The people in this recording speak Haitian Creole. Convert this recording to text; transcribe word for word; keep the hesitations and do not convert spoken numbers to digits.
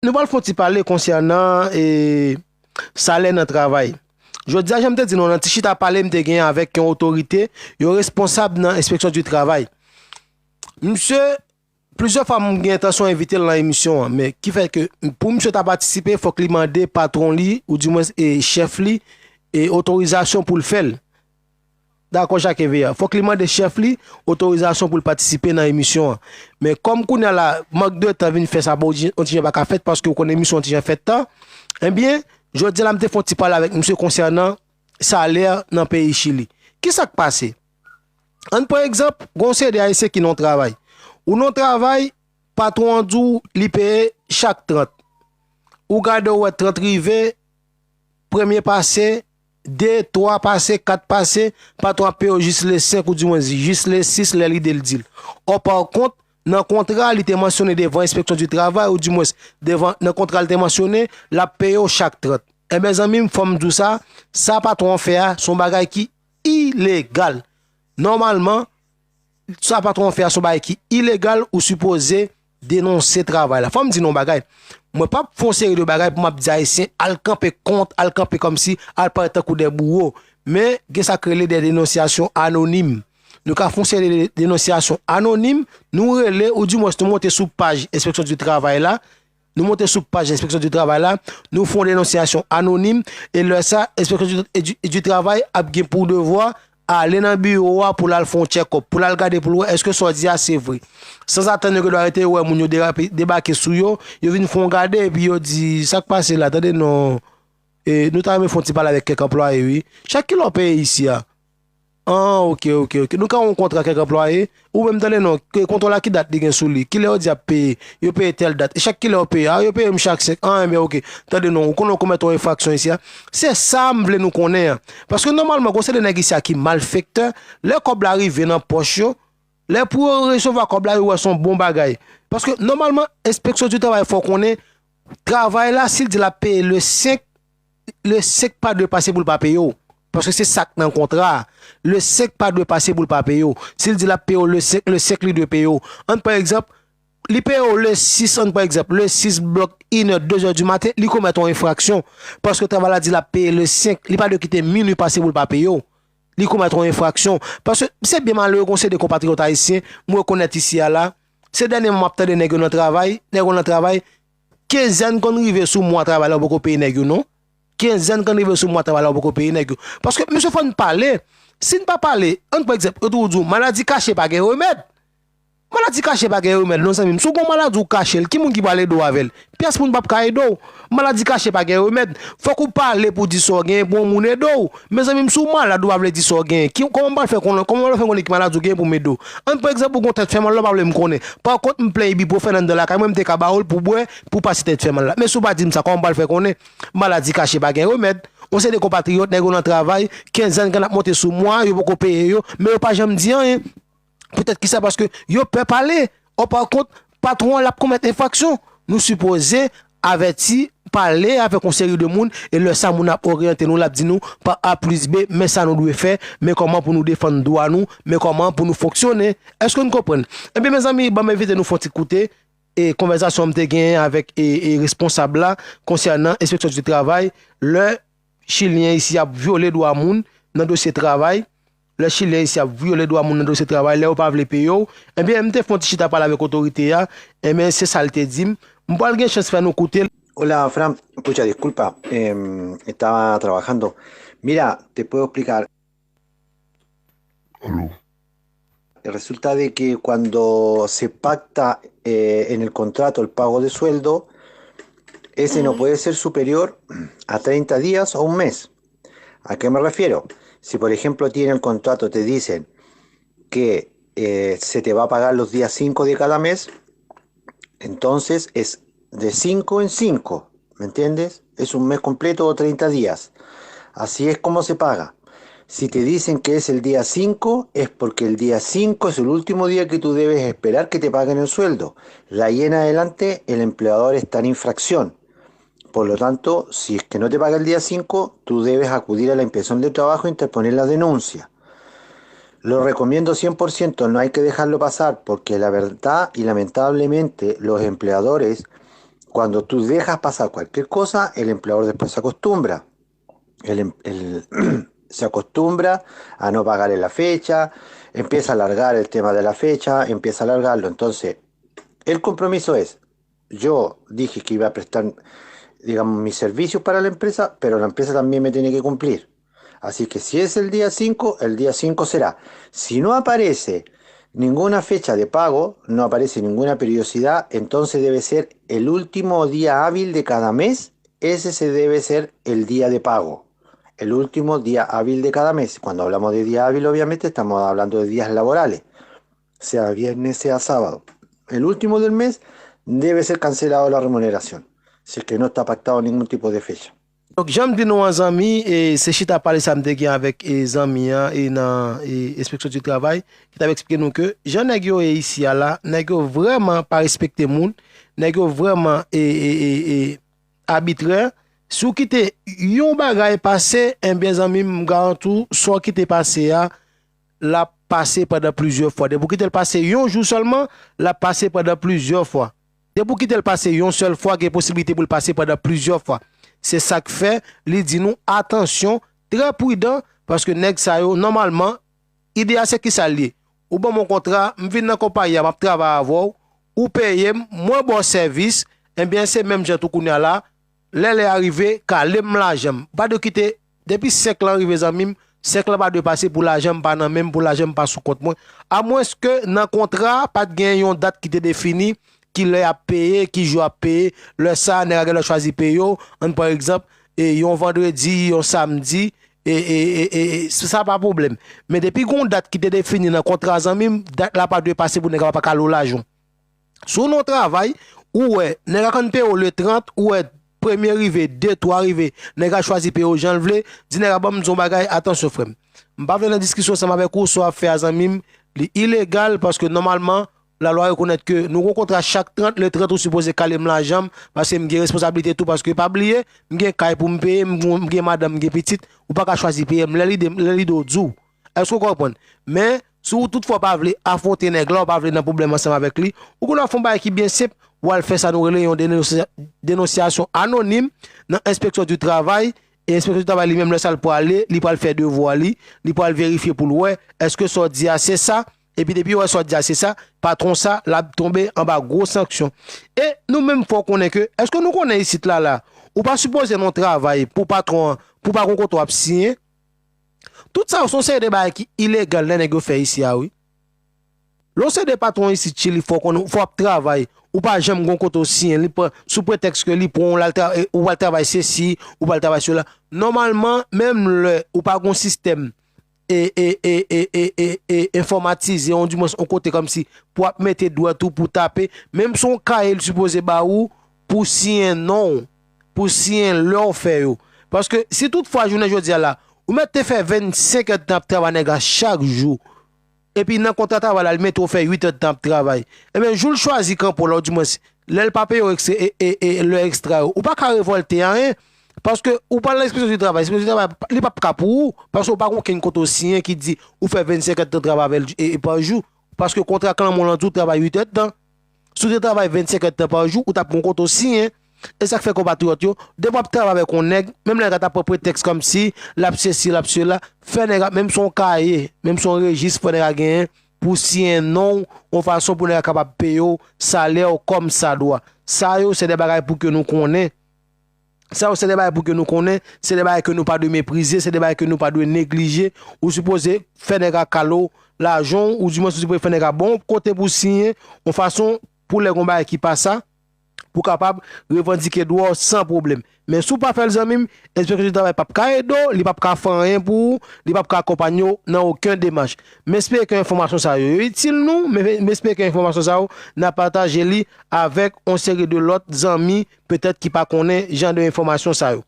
nou pral fè yon ti pale konsènan e, salè nan travay. Jodi a, jan m te di nou, nan ti chita pale m te gen avèk yon otorite, yon responsab nan enspeksyon di travay. Misye, plizyè fwa m gen entansyon envite l nan emisyon an, men ki fè ke pou misye ta patisipe, fòk li mande patwon li, oudimwens e chèf li, e otorizasyon pou l fè l. Dakò, Jacques Evea. Fòk li mande chèf li otorizasyon pou l patisipe nan emisyon an. Men kòm kounye a la, mank de tan vin fè sa pa yon ti jan pa ka fèt paske w konn emisyon an ti jan fèt tan, ebyen, jodi a la m te fè yon ti pale avèk misye konsènan salè nan peyi Chili. Kisa k pase? Ann pran egzanp, gen yon seri de Ayisyen ki nan yon travay. Ou nan yon travay, patwon an di w li peye chak trant. Ou gade w wè trant rive, premye pase, de, twa pase, kat pase, patwon ap peye w jis le senk oudimwens jis le sis lè lide l di l. Ò, pa kont, nan kontra, li te mansyone devan enspeksyon di travay, oudimwens devan, nan kontra, li te mansyone, l ap peye w chak trant. Enben, zanmi m, fò m di w sa, sa patwon an fè a, se yon bagay ki ilegal. Nòmalman, sa patwon an fè a se yon bagay ki ilegal, ou sipoze denonse travay la. Fò m di nou yon bagay. Mwen p ap fè yon seri de bagay pou m ap di Ayisyen al kanpe kont, al kanpe kòmsi, al parèt tankou de bouwo. Men, gen sa k rele de denonsyasyon anonim. Nou ka fè yon seri de denonsyasyon anonim, nou rele, oudimwens nou monte sou paj enspeksyon di travay la, nou monte sou paj enspeksyon di travay la, nou fè yon denonsyasyon anonim, e lè sa, enspeksyon di, di, di travay ap gen pou devwa ale nan biwo a pou l al fè yon tchèkòp, pou l al gade pou l wè èske sa w di a se vre. Sanzatann, yo gen dwa rete yo wè moun yo derape, debake sou yo, yo vin fè yon gade, epi yo di, sa k pase la, tande non, e, nou ta renmen fè yon ti pale avèk kèk anplwaye, wi. Chak kilè w peye isi a? Ah, ok, ok, ok. Nou ka yon kontra kèk anplwaye. Ou menm tande non, ke kontra la ki dat li gen sou li? Kilè yo di ap peye? Yo peye tèl dat. E chak kilè yo peye? Ah, yo peye m chak senk. Ah, enben, ok. Tande non, ou konnen w komèt yon enfraksyon isi a. Se sa m vle nou konnen an. Paske nòmalman, gon seri de nèg isi a ki malfektè, lè kòb la rive nan pòch yo, lè pou yo resevwa kòb la, yo wè se yon bon bagay. Paske nòmalman, enspeksyon di travay fè w konnen, travay la, si l di l ap peye le senk, le senk pa dwe pase pou l pa peye w. Paske se sa k nan kontra a. Le senk pa dwe pase pou l pa peye w. Si l di l ap peye w le senk, le senk li dwe peye w. Ann pran egzanp, li peye w le sis, ann pran egzanp, le sis blòk inè, dezè di maten, li komèt yon enfraksyon. Paske travay la di l ap peye le senk, li pa dwe kite minui pase pou l pa peye w. Li komèt yon enfraksyon. Paske se byen malere, gon seri de konpatriyòt ayisyen, m rekonèt isi a la. Se dènyèman m ap tande nèg yo nan travay, nèg yo nan travay, kenzèn konn rive sou mwa travay la, ou poko peye nèg yo, non. Kenzèn konn rive sou mwa travay la, ou poko peye nèg yo. Paske, mesye, fò n pale. Si n pa pale, ann pran egzanp, yo toujou di w, maladi kache pa gen remèd. Maladi kache pa gen remèd, non, zanmi m. Si w gen yon maladi, ou kache l, ki moun ki pral ede w avè l? Pyès moun p ap ka ede w. Maladi kache pa gen remèd. Fòk ou pale pou w di sa w genyen pou yon moun ede w. Mezanmi, si w malad, ou pa vle di sa w genyen. Ki, kòman m pral fè konnen, kòman m pral fè konnen ki maladi w genyen pou m ede w? Ann pran egzanp, ou gon tèt fè mal la, w pa vle m konnen. Pa kont, m plen ibuprofèn anndan lakay mwen, m te ka ba w l pou w bwè, pou w pase tèt fè mal la. Men si w pa di m sa, kòman m pral fè konnen? Maladi kache pa gen remèd. Yon seri de konpatriyòt, nèg yo nan travay, kenzèn k ap monte sou mwa, yo poko peye yo, men yo pa janm di anyen. Poutèt kisa? Paske yo pè pale. Ò, pa kont, patwon an, l ap komèt enfraksyon. Nou sipoze avèti, pale avèk yon seri de moun, e lè sa moun ap oryante nou, l ap di nou, pa A plis B, men sa nou dwe fè, men kòman pou nou defann dwa nou, men kòman pou nou fonksyone. Èske nou konprann? Ebyen, mezanmi, ban m envite nou fè yon ti koute, e, konvèsasyon m te genyen avèk, e, e, responsab la konsènan enspeksyon di travay, lè Chilyen isi ap vyole dwa moun nan dosye travay, lè Chilyen isi ap vyole dwa moun nan dosye travay, lè yo pa vle peye w, ebyen, m te fè yon ti chita pale avèk otorite a, ebyen, se sa l te di m. M pral gen chans fè nou koute l. Hola, Fran. Pucha, disculpa. Em, estaba trabajando. Mira, te puedo explicar. Aló. Resulta de que cuando se pacta eh, en el contrato el pago de sueldo, ese no puede ser superior a treinta días o un mes. ¿A qué me refiero? Si por ejemplo a ti en el contrato te dicen que eh, se te va a pagar los días cinco de cada mes, entonces es de cinco en cinco, ¿me entiendes? Es un mes completo o treinta días. Así es como se paga. Si te dicen que es el día cinco, es porque el día cinco es el último día que tú debes esperar que te paguen el sueldo. De ahí en adelante, el empleador está en infracción. Por lo tanto, si es que no te paga el día cinco, tú debes acudir a la inspección de trabajo e interponer la denuncia. Lo recomiendo cien por ciento, no hay que dejarlo pasar, porque la verdad y lamentablemente los empleadores cuando tú dejas pasar cualquier cosa, el empleador después se acostumbra. Él, él se acostumbra a no pagar en la fecha, empieza a alargar el tema de la fecha, empieza a alargarlo. Entonces, el compromiso es, yo dije que iba a prestar, digamos, mis servicios para la empresa, pero la empresa también me tiene que cumplir. Así que si es el día cinco, el día cinco será. Si no aparece ninguna fecha de pago, no aparece ninguna periodicidad, entonces debe ser el último día hábil de cada mes, ese se debe ser el día de pago. El último día hábil de cada mes. Cuando hablamos de día hábil, obviamente estamos hablando de días laborales, sea viernes, sea sábado. El último del mes debe ser cancelado la remuneración, si es que no está pactado ningún tipo de fecha. Donk, jan m di nou an, zanmi, e, se chita pale sa m te gen avèk, e, zanmi an, e, nan, e, enspeksyon di travay, ki t ap eksplike nou ke jan nèg yo ye isi a la, nèg yo vrèman pa respekte moun, nèg yo vrèman, e, e, e, e, abitrè. Si w kite yon bagay pase, enben, zanmi m, m garanti w, sa w kite pase a, l ap pase pandan plizyè fwa. Depi w kite l pase yon jou sèlman, l ap pase pandan plizyè fwa. Depi w kite l pase yon sèl fwa, gen posiblite pou l pase pandan plizyè fwa. Se sa k fè li di nou atansyon, trè pridan, paske nèg sa yo, nòmalman, ide a se kisa l ye? Ou ban m yon kontra, m vin nan konpayi a, m ap travay avè w, ou peye m, mwen ba w sèvis, enben, se menm jan tou kounye a la, lè lè a rive, kale m lajan m. Pa dwe kite, depi senk lan rive, zanmi m, senk lan pa dwe pase pou lajan m pa nan men m, pou lajan m pa sou kont mwen. Amwenske nan kontra a, pa t gen yon dat ki te defini, ki lè y ap peye, ki jou y ap peye, lè sa a, nèg la gen dwa chwazi peye w, ann pran egzanp, e, yon vandredi, yon samdi, e, e, e, e, e, sa pa pwoblèm. Men depi gen yon dat ki te defini nan kontra, zanmi m, dat la pa dwe pase pou nèg la pa kale w lajan w. Si w nan yon travay, ou wè, nèg la konn peye w le trant, ou wè, premye rive, de, twa rive, nèg la chwazi peye w jan l vle, di nèg la ban m di w yon bagay, atansyon, frè m. M pa vle nan diskisyon ansanm avèk ou, sa w ap fè a, zanmi m, li ilegal, paske nòmalman, lalwa rekonèt ke nou gen yon kontra chak trant, le trant ou sipoze kale m lajan m, paske m gen responsablite tou, paske pa bliye, m gen kay pou m peye, m gen, m gen madanm, m gen pitit, ou pa ka chwazi peye m lè lide, lè lide w di w. Èske w konprann? Men, si w toutfwa w pa vle afwonte nèg la, w pa vle nan pwoblèm ansanm avèk li, ou gen dwa fè yon bagay ki byen senp, w al fè sa nou rele yon denonsya-, denonsyasyon anonim nan enspeksyon di travay, e enspeksyon di travay li menm, lè sa l prale, li pral fè devwa li, li pral verifye pou l wè, èske sa w di a se sa, epi depi w wè sa w di a se sa, patwon sa, l ap tonbe anba gwo sanksyon. E nou menm, fò w konnen ke, èske nou konnen isit la, la, ou pa sipoze nan yon travay pou patwon an, pou pa gen yon kote w ap siyen? Tout sa yo se yon seri de bagay ki ilegal lè nèg yo fè isi a, wi. Lè w se de patwon isit Chili, fò w konn, fò w ap travay, ou pa janm gen yon kote w siyen, li pran, sou pretèks ke li pran w, l al tra-, e, ou pral travay sesi, ou pral travay sela. Nòmalman, menm lè ou pa gen yon sistèm e, e, e, e, e, e, e enfòmatize, yon, dimwens, yon kote kòmsi pou w ap mete dwèt ou, pou w tape, menm si yon kaye li sipoze ba ou, pou w siyen non w, pou w siyen lè w fè yo. Paske si toutfwa jounen jodi a la, ou mèt te fè vennsenk èdtan ap travay nèg la chak jou, epi nan kontra travay la, li mete w fè uit èdtan ap travay, ebyen, jou l chwazi kanpe w la, ou dimwens, lè l pa peye w ekstra, e, e, e, lè ekstra yo, ou pa ka revòlte anyen, paske ou pral nan enspeksyon di travay, enspeksyon di travay, li p ap ka pou ou, paske ou pa gen okenn kote w siyen ki di ou fè vennsenk èdtan travay avè l, e, e pa jou, paske kontra klanmen w lan di w travay uit èdtan. Si w te travay vennsenk èdtan pa jou, ou t ap gen yon kote w siyen. E sa k fè, konpatriyòt yo, depi w ap travay avèk yon nèg, menm lè nèg la ta pran pretèks kòmsi l ap sesi, l ap sela, fè nèg la, menm si yon kaye, menm si yon rejis, fò nèg la genyen pou siyen non w, yon fason pou nèg la kapab peye w salè w kòmsadwa. Sa yo, se de bagay pou ke nou konnen. Sa yo, se de bagay pou ke nou konnen, se de bagay ke nou pa dwe meprize, se de bagay ke nou pa dwe neglije. Ou sipoze fè nèg la kale w lajan w, ou dimwens ou sipoze fè nèg la ba w yon kote pou w siyen, yon fason pou lè gen yon bagay ki pa sa, pou w kapab revandike dwa w san pwoblèm. Men si w pa fè l, zanmi m, enspeksyon di travay p ap ka ede w, li p ap ka fè anyen pou ou, li p ap ka akonpanye w nan okenn demach. M espere ke enfòmasyon sa yo, yo itil nou, men m espere ke enfòmasyon sa yo, n a pataje li avèk yon seri de lòt zanmi, petèt ki pa konnen jan de enfòmasyon sa yo.